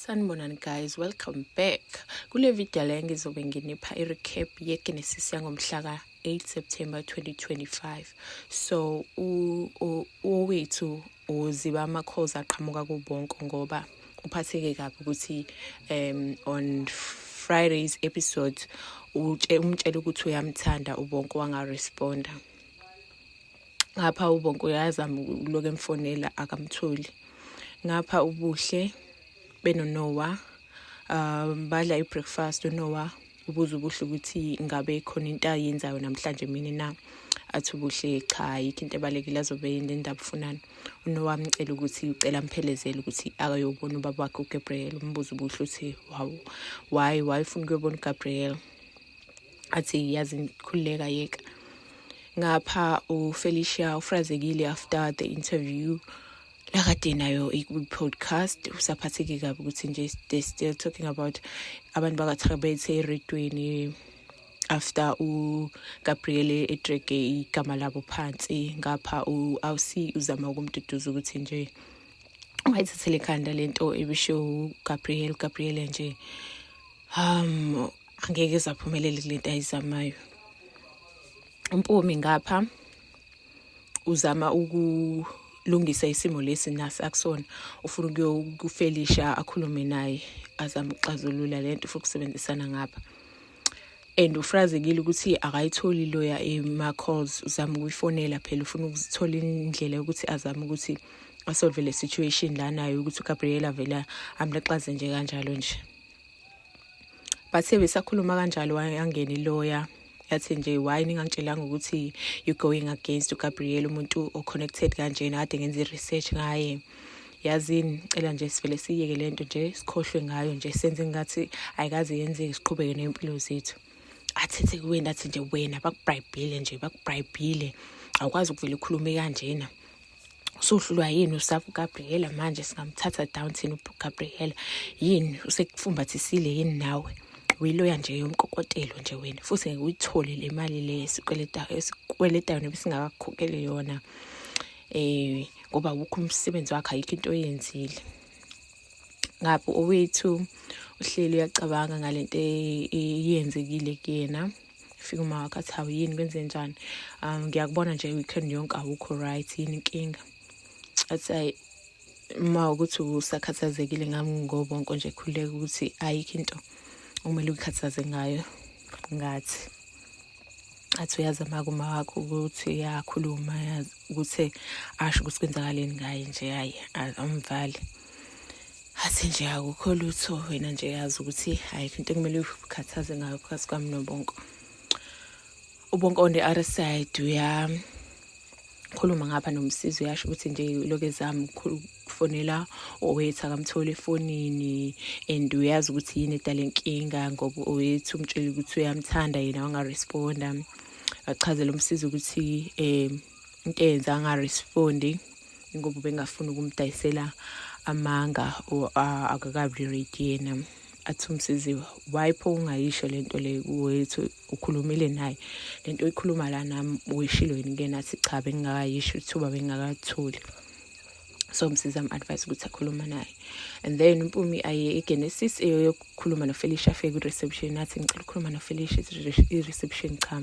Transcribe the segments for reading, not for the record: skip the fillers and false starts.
Sanibonani guys, welcome back. Kule video le ngizobe nginipha i-recap ye-Genesis yangomhla ka-8 September 2025. So uWethu uziba ama-calls aqhamuka kuBonko ngoba uphatheke kabi ukuthi on Friday's episode umtshela ukuthi uyamthanda, uBonko wangaresponda. Ngapha uBonko uyazama ukulokhu emfonela, akamtholi. Ngapha uBuhle benoNoah badla i-breakfast. UNoah ubuza uBuhle ukuthi ngabe khona into ayenzayo namhlanje mina na. Athi uBuhle cha, ayikho into ebalekile, azobe yini indaba, ufunani? UNoah amcela ukuthi ucela amphelezele ukuthi akayobona ubaba wakhe uGabriel. Umbuza uBuhle uthi, "Wow, why ufuna ukuyobona uGabriel?" Athi, "Yazi, khululeka, yeka." Ngapha uFelicia ufrazekile after the interview lakade nayo i-podcast. Usaphatheke kabi ukuthi nje they still talking about abantu bakaThabethe eredweni after uGabriel edrage igama labo phansi. Ngapha u-Awusi uzama ukumduduza ukuthi nje ungayithathele ekhanda lento ebisho uGabriel. Gabriel nje angeke ezaphumelele kulento ayizamayo. UMpumi ngapha uzama ukulungisa isimo lesi nasi akusona, ufuna ukuyokuFelicia akhulume naye, azame ukuxazulula lento, ufuna ukusebenzisana ngapha and ufrazekile ukuthi akayitholi loya ema-calls. Uzama ukuyifonela phela, ufuna ukuzithola indlela yokuthi azame ukuthi asolve le situation la nayo ukuthi uGabriela vele amlexaze nje kanjalo nje. Bathe besakhuluma kanjalo, wangena iloya, yathi nje, "Why ningangitshelanga ukuthi you going against uGabriel, umuntu o-connected kanjena, kade ngenza i-research ngaye? Yazini, cela nje sivele siyeke lento nje, sikhohlwe ngayo nje, senze ngathi ayikaze yenzeke, siqhubeke ney'mpilo zethu." Athethe kuwena, athi nje, "Wena bakubribhile nje, bakubribhile, awukwazi ukuvele ukhulume kanjena. Usuhlulwa yini usaba uGabriela manje? Singamthatha down thina uGabriela yini? Usekufumbathisile yini nawe? Uyiloya nje yomkokotelo nje wena, futhi ngeke uyithole le mali le esikweletayo, esikweletayo noba singakakukhokheli yona, ngoba awukho umsebenzi wakho, ayikho into oyenzile." Ngapho owethu uhleli uyacabanga ngalento eyenzekile kuyena. Fika uma wakhe, athi, "Hawu, yini, kwenze njani? Ngiyakubona nje weekend yonke awukho right, yini inkinga?" Athi, "Ayi uma ukuthi usakhathazekile ngami ngoBonko nje, khululeka ukuthi ayikho into okumele uyikhathaze ngayo ngathi." Athi uyazama kuma wakho ukuthi uyakhuluma, yazi ukuthi asho ukuthi kwenzakaleni ngaye nje, hayi amvali. Athi nje, "Akukho lutho, wena nje yazi ukuthi ayikho into ekumele uyikhathaze ngayo phakathi kwami noBonko." UBonko on the other side uyakhuluma ngapha nomsizi, uyasho ukuthi nje lokhu ezama ukufonela owethu, akamtholi efonini and uyazi ukuthi yini edala inkinga, ngoba owethu umtshela ukuthi uyamthanda, yena wangaresponda. Achazela umsizi ukuthi into eyenza angarespondi ngoba ubengafuni ukumdayisela amanga, akakabi ready yena. Athi umsizi, "Why pho ungayisho lento le kuwethu? Ukhulumile naye lento oyikhuluma la nami, uyishilo yini kuyena?" Athi, "Cha, bengingakayisho, ithuba bengingakatholi." So umsizi am-advise ukuthi akhuluma naye and then uMpumi aye eGenesis eyokukhuluma noFelicia. Afike ku-reception, athi, "Ngicela ukukhuluma noFelicia." I-reception, "Cha,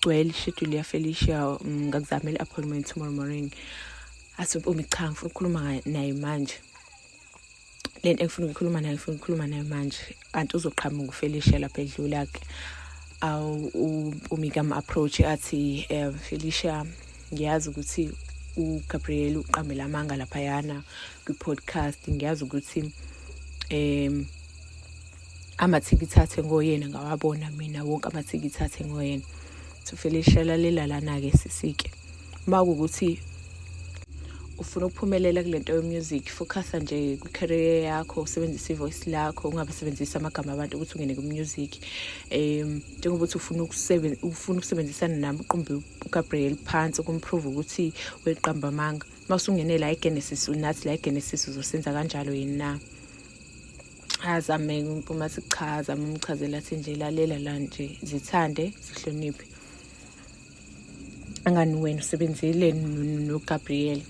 gcwele i-schedule yaFelicia, ngakuzamela i-appointment tomorrow morning." Athi uMpumi, "Cha, ngifuna ukukhuluma naye manje, lento engifuna ukukhuluma naye, ngifuna ukukhuluma naye manje." Kanti uzoqhamuka uFelicia lapha edlula-ke. UMpumi kama-approach, athi, "Felicia, ngiyazi ukuthi uGabriel uqambela amanga laphayana kwi-podcast. Ngiyazi ukuthi amathikithi athe ngoyena, ngawabona mina wonke amathikithi athe ngoyena." So Felicia, lalela lana-ke sisike, uma kuwukuthi ufuna ukuphumelela kulento yo-music, focusa nje kwi-career yakho, usebenzise i-voice lakho, ungabasebenzisi amagama abantu ukuthi ungene ku-music. Njengoba uthi ufuna ukusebenzisana nami, uqumbe uGabriel phansi, ukumprove ukuthi weqamba amanga. Uma usungene la eGenesis, unathi la eGenesis, uzosenza kanjalo yini na?" Azame uma sichaza, umchazela, athi nje, "Lalela la nje, zithande, zihloniphe. Angani wena usebenzile noGabriel,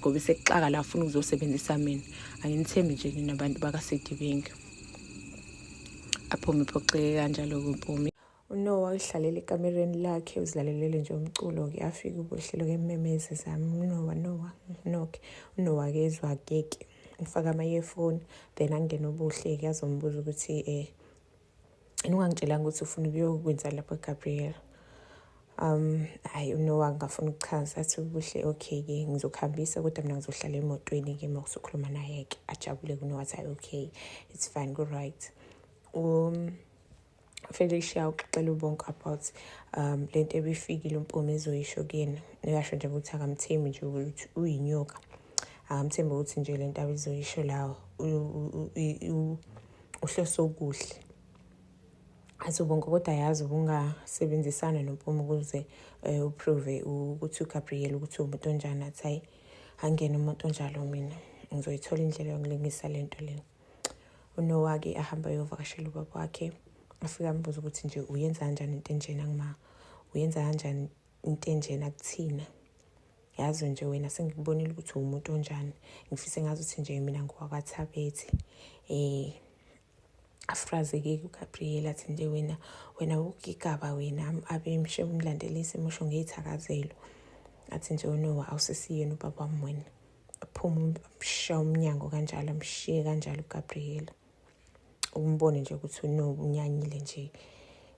Ngoba sekuxaka la ufuna ukuzosebenzisa mina. Anginithembi nje nina bantu bakaSedibeng. Aphume ephoxeke kanjalo kuMpumi. UNoah uzihlalela ekamereni lakhe uzilalelele nje umculo-ke afike uBuhlelo ke mmemeze zami uNoah Noah Noke uNoah kezwa keke ufaka ama-earphone then angene uBuhle-ke azombuza ukuthi um ungangitshelanga ukuthi ufuna ukuyokwenza lapho eGabriel. Hhayi uNoah ngafuna ukuchaza athi uBuhle okay-ke ngizokuhambisa kodwa mina ngizohlala emotweni-ke uma usukhuluma naye-ke ajabule-ke uNoah athi hhayi okay it's fine ku-right. Felicia uxoxela uBonke about lento ebifikile uMpumi ezoyisho kuyena. Uyasho nje ukuthi akamthembi nje ukuthi uyinyoka. Akamthembi ukuthi nje lento abizoyisho la uhlose okuhle. Athi uBonke kodwa yazi ubungasebenzisana noMpumi ukuze uprove ukuthi uGabriel ukuthi uwumuntu onjani. Athi hhayi angene umuntu onjalo mina ngizoyithola indlela yokulungisa lento le. UNoah-ke ahamba ayovakashela ubaba wakhe afike ambuze ukuthi nje uyenza kanjani into enjena kuma uyenza kanjani into enjena kuthina yazi nje wena sengikubonile ukuthi uwumuntu onjani ngifise ngazi ukuthi nje mina ngowakwaThabethe afrazeke kuGabriel athi nje wena wena ugigaba wena abe emlandelise emusho ngey'thakazelo athi nje uNoah awusesiyena ubaba wami wena aphuma amshiya umnyango kanjalo amshiye kanjalo uGabriel umbone nje ukuthi unyanyile nje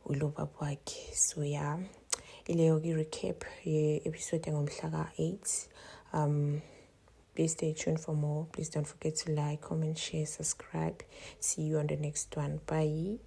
ulo baba wakhe. So yeah, ileyo ke recap ye-episode yangomhla ka-8. Please stay tuned for more. Please don't forget to like, comment, share, subscribe. See you on the next one. Bye.